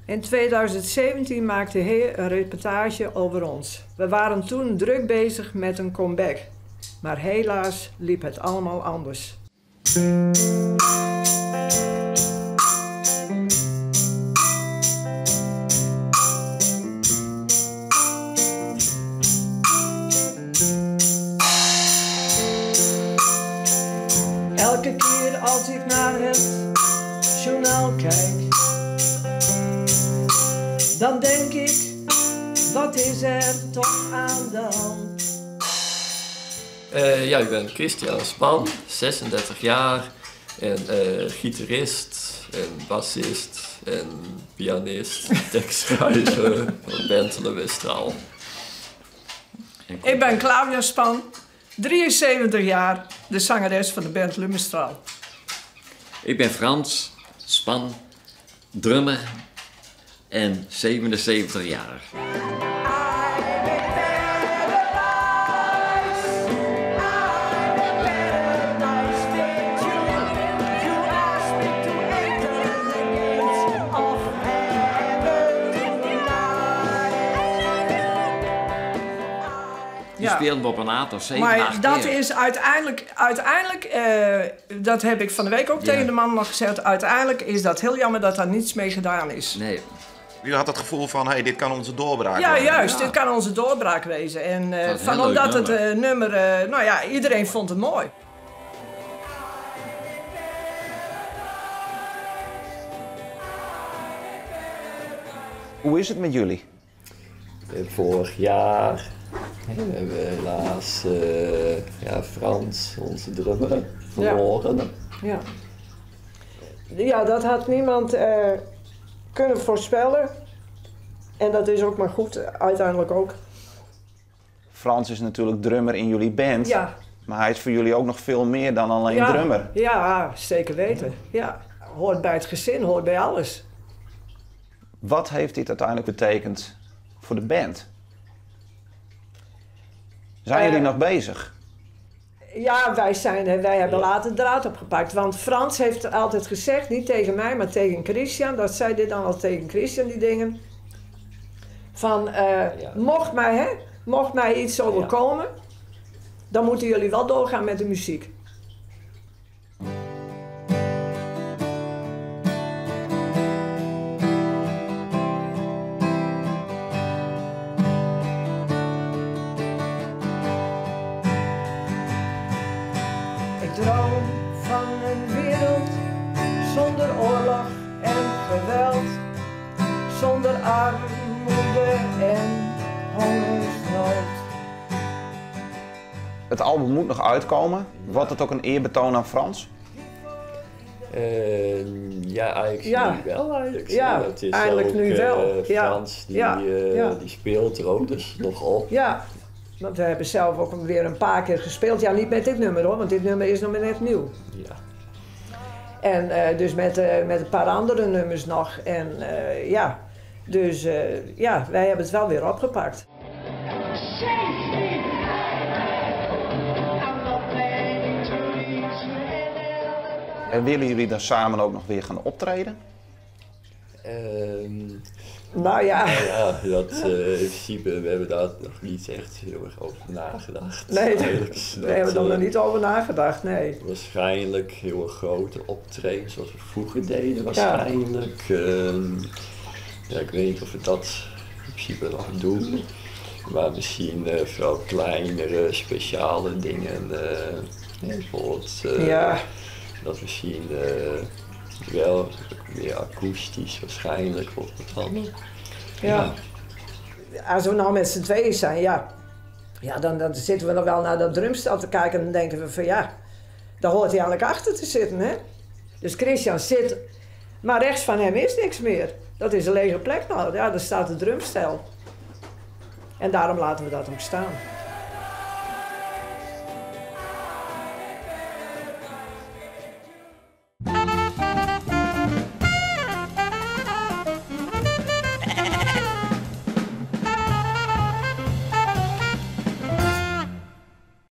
In 2017 maakte Hea een reportage over ons. We waren toen druk bezig met een comeback. Maar helaas liep het allemaal anders. Elke keer als ik naar het journaal kijk, dan denk ik, wat is er toch aan de hand? Ja, ik ben Christian Span, 36 jaar en gitarist en bassist en pianist, tekstschrijver van band Le Mistral. Ik ben Claudia Span, 73 jaar, de zangeres van de band Le Mistral. Ik ben Frans Span, drummer en 77 jaar. Die speelden we op een aantal, 7, Maar 8 dat keer. is uiteindelijk, dat heb ik van de week ook tegen de man nog gezegd, uiteindelijk is dat heel jammer dat daar niets mee gedaan is. Nee. U had het gevoel van, hey, dit kan onze doorbraak Ja, worden. juist, dit kan onze doorbraak wezen. En Dat is een van heel leuk omdat het, nummer. nummer, nou ja, iedereen vond het mooi. Hoe is het met jullie? Vorig jaar hebben we helaas Frans, onze drummer, verloren. Ja. Ja, dat had niemand kunnen voorspellen. En dat is ook maar goed, uiteindelijk ook. Frans is natuurlijk drummer in jullie band. Maar hij is voor jullie ook nog veel meer dan alleen drummer. Ja, zeker weten. Ja. Hoort bij het gezin, hoort bij alles. Wat heeft dit uiteindelijk betekend voor de band? Zijn jullie nog bezig? Ja, wij hebben later de draad opgepakt. Want Frans heeft altijd gezegd, niet tegen mij, maar tegen Christian. Dat zei dit dan al tegen Christian, die dingen. Van mocht mij iets overkomen, dan moeten jullie wel doorgaan met de muziek. Ik droom van een wereld zonder oorlog en geweld, zonder armoede en hongersnood. Het album moet nog uitkomen. Wordt het ook een eerbetoon aan Frans? Ja, eigenlijk nu wel. Eigenlijk. Ja, Ja, het is eigenlijk ook, nu wel. Frans, die speelt er ook dus nog op. Ja, want we hebben zelf ook weer een paar keer gespeeld. Ja, niet met dit nummer hoor, want dit nummer is nog maar net nieuw. En dus met een paar andere nummers nog. Wij hebben het wel weer opgepakt. En willen jullie dan samen ook nog weer gaan optreden? Nou ja. Nou ja, dat in principe, we hebben daar nog niet echt heel erg over nagedacht. Nee, Eigenlijk we hebben dat, er nog niet over nagedacht, nee. Waarschijnlijk heel grote optredens zoals we vroeger deden, waarschijnlijk. Ik weet niet of we dat in principe nog doen. Maar misschien vooral kleinere, speciale dingen. Bijvoorbeeld dat misschien wel meer akoestisch waarschijnlijk wordt het dan. Als we nou met z'n tweeën zijn, dan zitten we nog wel naar dat drumstel te kijken en dan denken we van ja, daar hoort hij eigenlijk achter te zitten, hè? Dus Christian zit, maar rechts van hem is niks meer. Dat is een lege plek nou, ja, daar staat de drumstel. En daarom laten we dat ook staan.